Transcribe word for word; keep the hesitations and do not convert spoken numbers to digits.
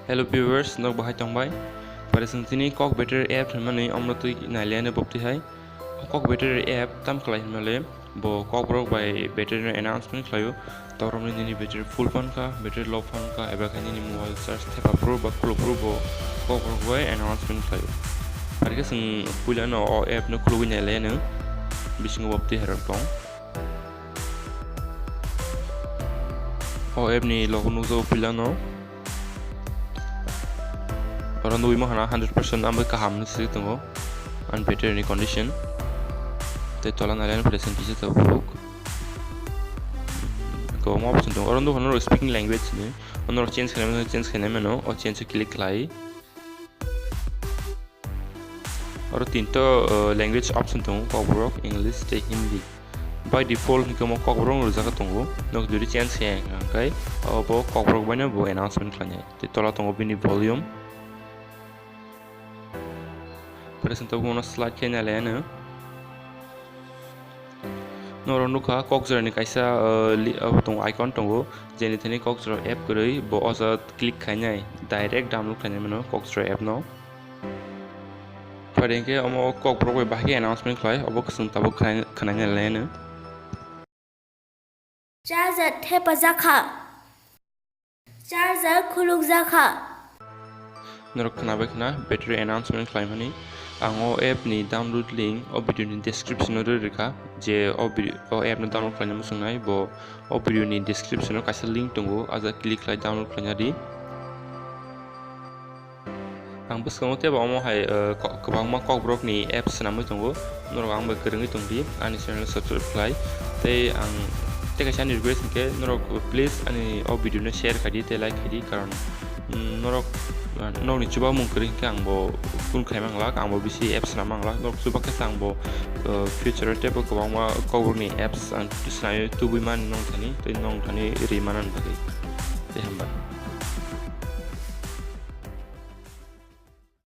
Hello viewers, nok bahai tongbai. Pare chwng tini Kok Battery app hwnmani omno twi nailaiano bopti hai. Kok Battery app tam khlai hwnmale bo Kokborok bai battery no announcement khlaio. Toromni nini battery full phankha, battery low phankha, eba khe nini mobile charge thepa phuru ba khuluk phuru bo Kokborok bai announcement khlaio. Pare khe chwng puilano o app no khulugwi nailaiano bisingo bopti hai rok tong. O app ni logo nukjago puilano. Oro nugwi mankha na hundred percent ambai kaham hinwi swi tongo. Ani battery ni condition. Tei tola nailaino present kisa tabuk. Kwbangma option tongo. Oro nukha norok speaking language hinwi. Norok change khainai mano, change khainai mano. O change o click khlai. Oro tinto, uh, language option tongo, Kokborok, English tei Hindi. By default hwnkhe omo Kokborok rwjak tongo. Nok jodi change khe hwnkhe obo Kokborok baino bo announcement khlainai. Tei tola tongo bini volume. Present tabuk mono slide khe nailaiano. Norok nukha Kokjwra ni kaisa, uh, li-, abo tongo, icon tongo, jeni thani Kokjwra app kwrwi bo o jaga click khainai, direct download khainai mano Kokjwra app no. Phaidi hwnkhe omo Kokborok bai bahai khe announcement khlai, obo chwng tabuk khnai-, khnaina laino. Charger thepajak kha. Charger khulukjak kha. Norok khnabai khna battery announcement khlaimani. Ang o app ni download link o video ni description o rwi rwkha, je o vi-, o app no download khlaina muchungnai bo o video ni description o kaisa link tongo, o jaga click khlai download khlaina di. Ang bwskango teibo omo hai, uh, ko-, kwbangma Kokborok ni apps swnamwi tongo, norok ang bai kwrwngwi tong di, ani channel subscribe khlai. Tei ang tei kaisa ani request hwnkhe norok please ani o video no share khai di tei like khai di, karon, mm, norok, uh, norokni chubamung kwrwi hwnkhe ang bo kun khai manglak, ang bo bisi apps swnam manglak, norok chuba khe ang bo, uh, future o teibo kwbangma Kokborok ni apps ang swnamwi tubui mani nong thani tei nong thani ri manani bagwi. Tei hambai.